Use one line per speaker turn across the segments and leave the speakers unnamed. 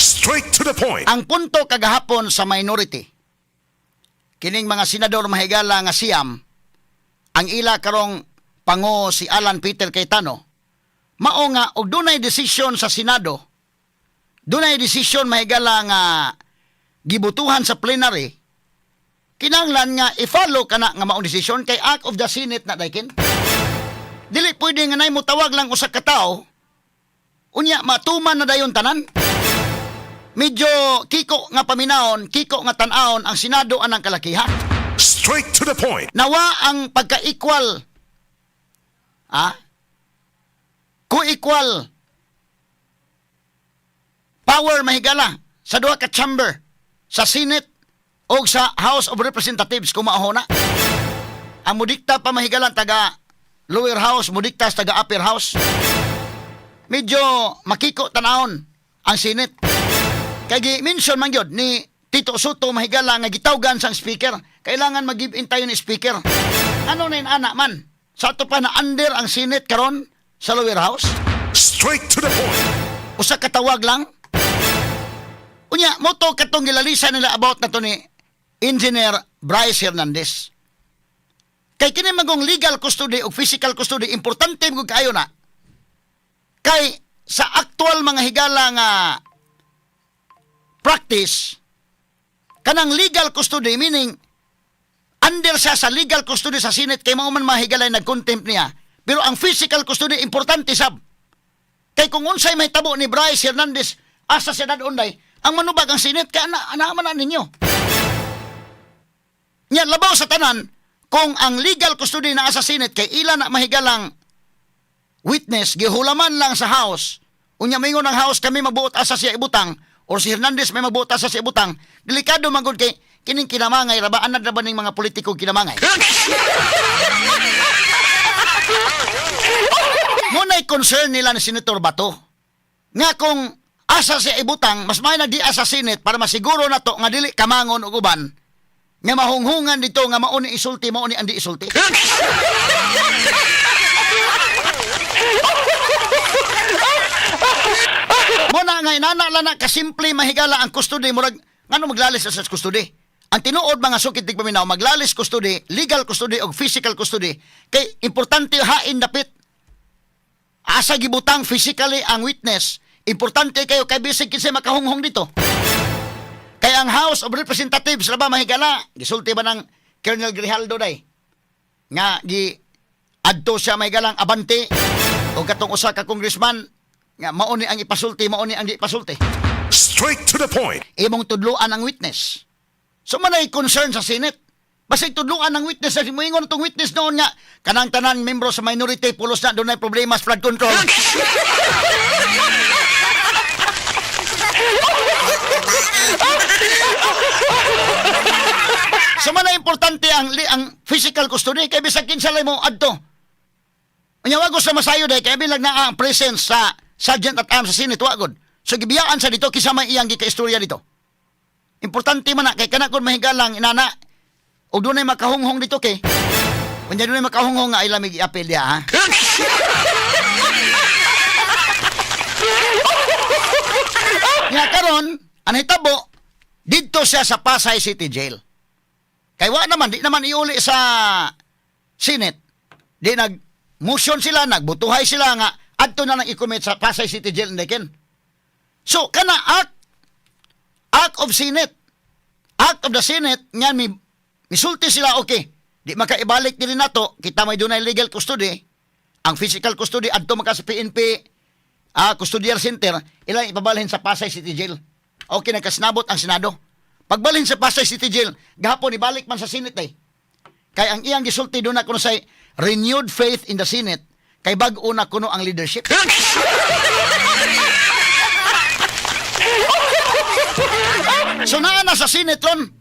Straight to the point.
Ang punto kagahapon sa minority, kining mga senador, mahigala, nga siyam, ang ila karong pango si Alan Peter Cayetano, mao nga og dunay desisyon sa Senado, dunay desisyon, mahigala, nga gibutuhan sa plenary, kinahanglan nga i-follow kana nga maong desisyon kay act of the Senate na daykin. Dili pwede nga nay motawag lang usa ka tawo, unya matuman na dayon tanan. Medyo kiko nga paminawon, kiko nga tan-awon ang Senado anang kalakiha.
Straight to the point.
Nawa ang pagka-equal, co-equal power, mahigala, sa duha ka chamber, sa Senate o sa House of Representatives kung mao na. Ang mudikta pa, mahigala, taga lower house, mudikta sa taga upper house. Medyo makiko tanawon ang Senate. Kay gi-mention man gyud ni Tito Sotto, mahigala, nga gitawgan sang speaker. Kailangan mag-give in tayo ni speaker. Ano na yun, ana man? Sa ato pa na under ang Senate karon sa lower house.
Straight to the point.
Usa ka tawag lang. Unya, mao to katong gilalisa nila about na to ni Engineer Bryce Hernandez. Kay kini magong legal custody o physical custody, importante mo kaayo na. Kay sa actual mga higala nga practice, kanang legal custody, meaning under siya sa legal custody sa Senate kay mao man mahigalay nag-contempt niya. Pero ang physical custody importante sab. Kay kung unsay may tabo ni Bryce Hernandez asa siya dad-on day, ang manubag ang Senate kay ana ana man na ninyo. Nya labaw sa tanan kung ang legal custody naa sa Senate kay ila na mahigalang witness gihulaman lang sa House. Unya mingon ang House, kami magbuot asa siya ibutang or si Hernandez may magbuot asa siya ibutang. Delikado man gud kay kining kinamangay ra ba, anad ra ba ning mga politiko kinamangay. Mao na'y concern nila ni Senator Bato. Nga kung asa siya ibutang, mas may na di asa Senate para masiguro na to nga dili kamangon og uban nga mahunghungan dito nga mao ni isulti, mao ni andi isulti. Mao na nga inana lang na kasimple, mahigala, ang custody, murag ngano maglalis sa custody. Ang tinuod, mga sukit tigpaminaw, maglalis custody, legal custody og physical custody kay importante hain dapit asa gibutang physically ang witness. Importante kayo kay bisig kinsa makahunghong dito. Kay ang House of Representatives ra ba, mahigala, gisulti ba ng Colonel Grijaldo day nga gi adto siya mahigalang abante o katong usa ka congressman nga mao ni ang ipasulti, mao ni ang di ipasulti.
Straight to the point.
Imong tudloan ang witness. So manay concern sa Senate. Basig tudloan ang witness, kasi moingon tong witness noon nga kanang tanan membro sa minority pulos na dunay problema sa flood control. So man importante ang physical custody kay bisag kinsa lay mo adto. Unya wa sa masayo day kay bilang naa ang presence sa Sergeant at Arms sa Senate, wa gud. So gibiyaan sa dito kinsa may iyang gikaistorya dito. Importante man na kay kana kun mahigalang inana og dunay makahunghong dito kay unya dunay makahunghong nga ila may giapil diha ha. Nga karon ang hitabo didto siya sa Pasay City Jail. Kay wa naman, di naman iuli sa Senate. Di nag motion sila, nagbutuhay sila nga adto na lang i-commit sa Pasay City Jail Ndeken. So kana act of Senate. Act of the Senate nga mi misulti sila, okay. Di makaibalik diri nato, kita may dunay legal custody. Ang physical custody adto maka sa PNP custodial center, ilang ipabalhin sa Pasay City Jail. Okay, nagkasnabot ang Senado. Pagbalhin sa Pasay City Jail, gahapon ibalik man sa Senate eh. Kay ang iyang gisulti doon na kuno say renewed faith in the Senate kay bag-o na kuno ang leadership. So naa na sa Senate ron.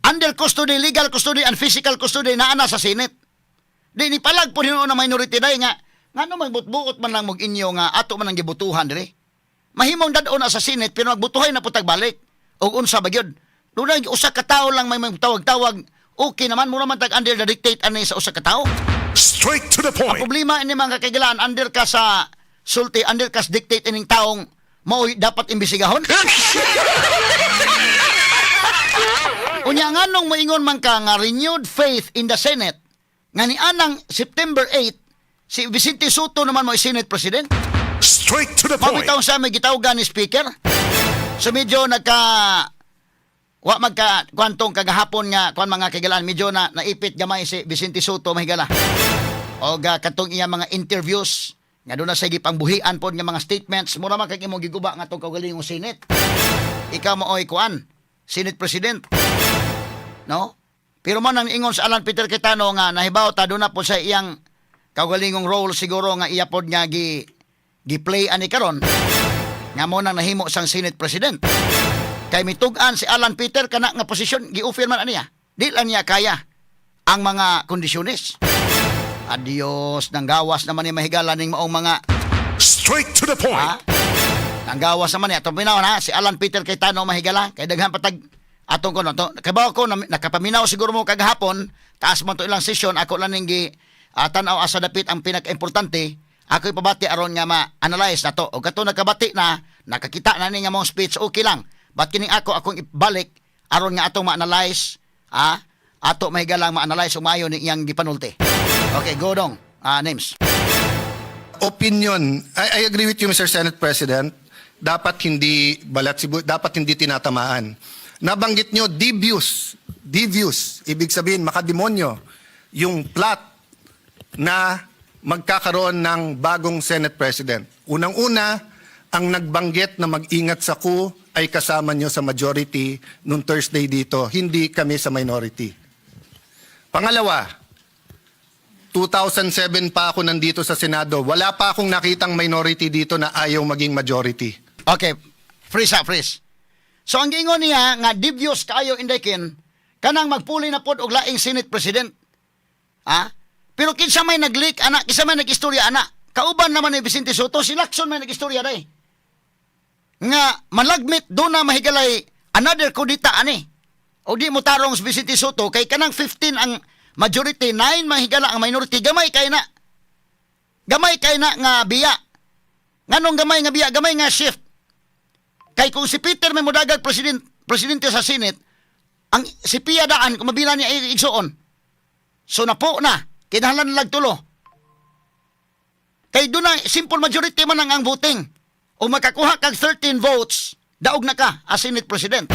Under custody, legal custody, and physical custody naa na sa Senate. Di ni palag po hinuon na minority day nga ngano magbutbuot man lang mog inyo nga ato man ang gibutuhan dire. Mahimong dad-on na sa Senate pero magbutuhay na putag balik. Og unsa ba gyud? Dunay usa ka tawo lang may magtawag-tawag, okay naman mo naman tag under the dictate ani sa usa ka tawo.
Straight to the
Ang
point.
problema ini mga kakaigilaan, under ka sa sulti, under ka sa dictate ining taong Mao'y dapat imbestigahon? Unya, nganong moingon man ka nga renewed faith in the Senate nga ni anang September 8 si Vicente Sotto naman mo Senate President?
Straight to the point.
Mao bitaw sa may gitawgan ni Speaker. So medyo nagka wa magka kwantong kagahapon nga kuan, mga kahigalaan, medyo na naipit gamay si Vicente Sotto, mahigala. O ga katong iya mga interviews nga doon na sa gipangbuhian pod nga mga statements, mura man kay imong giguba nga tong kaugalingong Senate. Ikaw mo oy kuan, Senate President. No? Pero man ang ingon sa Alan Peter Cayetano nga nahibaw ta doon na po sa iyang kaugalingong role siguro nga iya pod nga gi gi-play ani karon nga mo nang nahimo sang Senate President. Kay mitug-an si Alan Peter kana nga posisyon gi-offer man aniya. Di lang niya kaya ang mga kondisyones. Adios, nanggawas naman ni, mahigala, ning maong mga
Straight to the point.
Ha? Nanggawas naman niya. Atong paminaw na si Alan Peter Cayetano, mahigala. Kay daghan patag atong kono to. Kabaw ko na, nakapaminaw siguro mo kagahapon, taas mo to ilang session, ako lang ning gi tan-aw asa dapit ang pinaka-importante. Ako ipabati aron nga ma-analyze na to. O kato nakabati na, nakakita na ni nga mong speech, okay lang. But kining ako akong ibalik aron nga atong ma-analyze, ato, mahigalang, ma-analyze umayo ni iyang gipanulti. Okay, go dong. Names.
Opinion. I agree with you, Mr. Senate President. Dapat hindi balat sibu, dapat hindi tinatamaan. Nabanggit nyo, devious. Devious. Ibig sabihin, makademonyo. Yung plot na magkakaroon ng bagong Senate President. Unang-una, ang nagbanggit na mag-ingat sa coup ay kasama nyo sa majority nung Thursday dito, hindi kami sa minority. Pangalawa, 2007 pa ako nandito sa Senado. Wala pa akong nakitang minority dito na ayaw maging majority.
Okay, freeze ha, freeze. So ang giingon niya nga devious kaayo, Inday Ken, kanang magpuli na pod og laing Senate President. Ha? Pero kinsa may nag-leak ana, kinsa may nag-istorya ana? Kauban naman ni Vicente Sotto, si Lacson may nag-istorya day. Nga malagmit do na, mahigalay, another kudita ani. O di mo tarong si Vicente Sotto kay kanang 15 ang majority, 9, mahigala, ang minority, gamay kay na. Gamay kay na nga biya. Nganong gamay nga biya, gamay nga shift? Kay kung si Peter may mudagag presidente sa Senate, ang si Pia daan kung mabila niya ay igsuon. So napo na, kinahanglan lag tulo. Kay doon na simple majority man ang voting. O makakuha kag 13 votes, daog na ka as Senate President.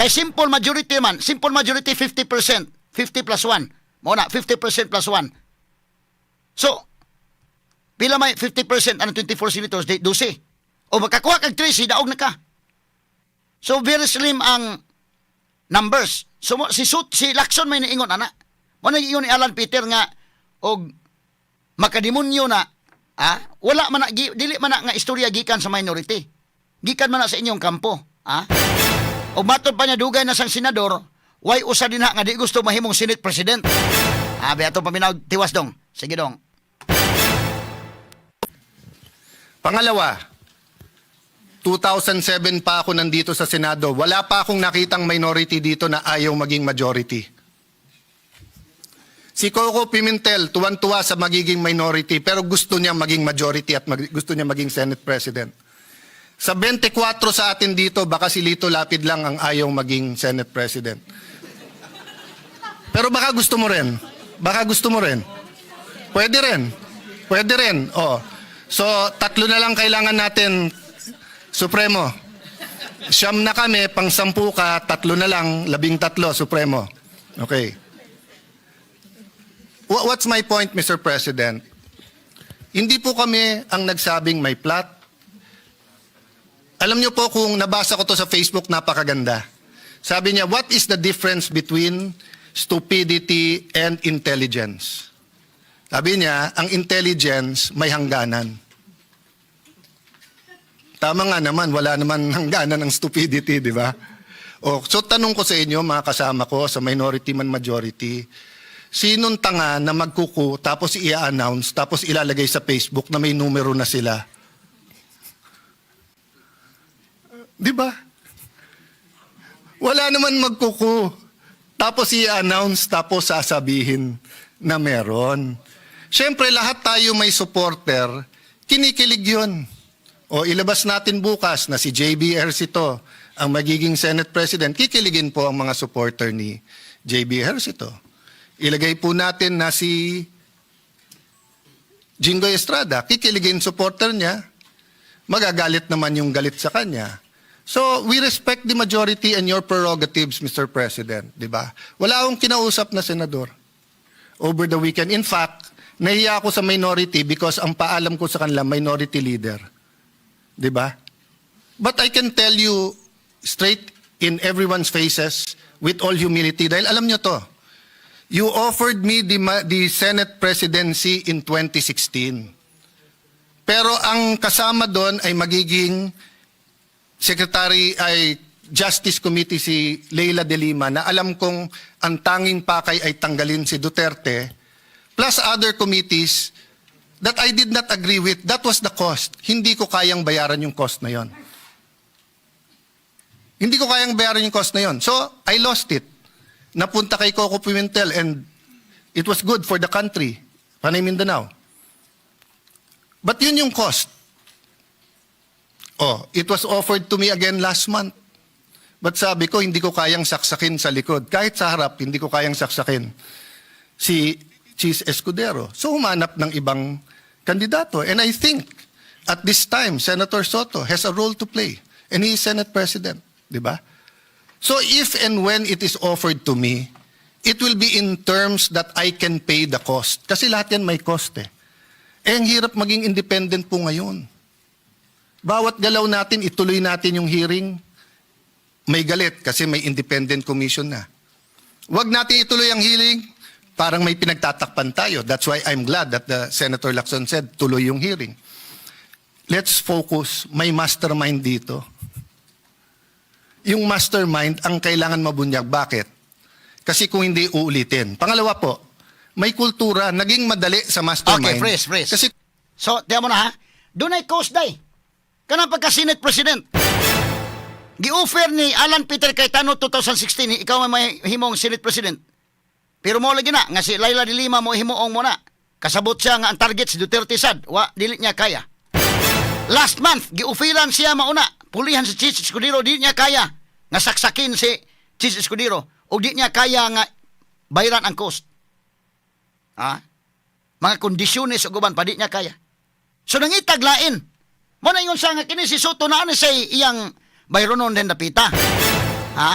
Kay simple majority man, simple majority 50%, 50 plus 1. Mao na, 50% plus 1. So, pila may 50% ang 24 senators? Di, 12. O makakuha kag 13, daog na ka. So very slim ang numbers. So si Lacson may niingon ana. Mo nang ni Alan Peter nga og makademonyo na, wala man na, dili man na nga istorya gikan sa minority. Gikan man na sa inyong kampo, ah. O matod pa niya dugay na sang senador, way usa din ha nga di gusto mahimong Senate President. Ah, atong paminaw tiwas dong. Sige dong.
Pangalawa, 2007 pa ako nandito sa Senado. Wala pa akong nakitang minority dito na ayaw maging majority. Si Coco Pimentel, tuwan-tuwa sa magiging minority pero gusto niya maging majority at gusto niya maging Senate President. Sa 24 sa atin dito, baka si Lito Lapid lang ang ayaw maging Senate President. Pero baka gusto mo rin. Baka gusto mo rin. Pwede rin. Pwede rin. Oh. So, tatlo na lang kailangan natin, Supremo. 9 na kami, pang 10 ka, tatlo na lang, 13, Supremo. Okay. What's my point, Mr. President? Hindi po kami ang nagsabing may plot. Alam niyo po kung nabasa ko to sa Facebook, napakaganda. Sabi niya, "What is the difference between stupidity and intelligence?" Sabi niya, ang intelligence may hangganan. Tama nga naman, wala naman hangganan ang stupidity, di ba? O, so tanong ko sa inyo, mga kasama ko, sa minority man majority, sinong tanga na magku-coup tapos i-announce tapos ilalagay sa Facebook na may numero na sila? Di ba? Wala naman magku-coup. Tapos i-announce, tapos sasabihin na meron. Siyempre, lahat tayo may supporter, kinikilig yun. O ilabas natin bukas na si JB Ejercito ang magiging Senate President, kikiligin po ang mga supporter ni JB Ejercito. Ilagay po natin na si Jinggoy Estrada, kikiligin supporter niya, magagalit naman yung galit sa kanya. So, we respect the majority and your prerogatives, Mr. President, di ba? Wala akong kinausap na senador over the weekend. In fact, nahiya ako sa minority because ang paalam ko sa kanila, minority leader. Di ba? But I can tell you straight in everyone's faces with all humility dahil alam nyo to. You offered me the Senate presidency in 2016. Pero ang kasama doon ay magiging Secretary ay Justice Committee si Leila de Lima na alam kong ang tanging pakay ay tanggalin si Duterte, plus other committees that I did not agree with. That was the cost. Hindi ko kayang bayaran yung cost na yon. Hindi ko kayang bayaran yung cost na yon. So, I lost it. Napunta kay Coco Pimentel and it was good for the country. Panay Mindanao. But yun yung cost. Oh, it was offered to me again last month. But sabi ko, hindi ko kayang saksakin sa likod. Kahit sa harap, hindi ko kayang saksakin si Chiz Escudero. So humanap ng ibang kandidato. And I think at this time, Senator Sotto has a role to play. And he is Senate President. Di ba? So if and when it is offered to me, it will be in terms that I can pay the cost. Kasi lahat yan may cost eh. Eh, ang hirap maging independent po ngayon. Bawat galaw natin, ituloy natin yung hearing, may galit kasi may independent commission na. Huwag natin ituloy ang hearing, parang may pinagtatakpan tayo. That's why I'm glad that the Senator Lacson said, tuloy yung hearing. Let's focus. May mastermind dito. Yung mastermind ang kailangan mabunyag. Bakit? Kasi kung hindi, uulitin. Pangalawa po, may kultura, naging madali sa mastermind.
Okay, freeze, freeze.
Kasi
So, tiyan mo na ha. Dunay cost day. Kanang pagka Senate President. Gi-offer ni Alan Peter Cayetano 2016, ikaw may himong Senate President. Pero mo lagi na, nga si Leila de Lima mo himuong mo na. Kasabot siya nga ang target si Duterte sad. Wa, dili niya kaya. Last month, gi-offeran siya mauna. Pulihan si Chiz Escudero, di niya kaya nga saksakin si Chiz Escudero. O di niya kaya nga bayaran ang cost. Ha? Mga kondisyones ug uban pa di niya kaya. So nangitag lain. Mo na ingon siya nga kini si Sotto na ani say iyang bayronon din dapita. Ha?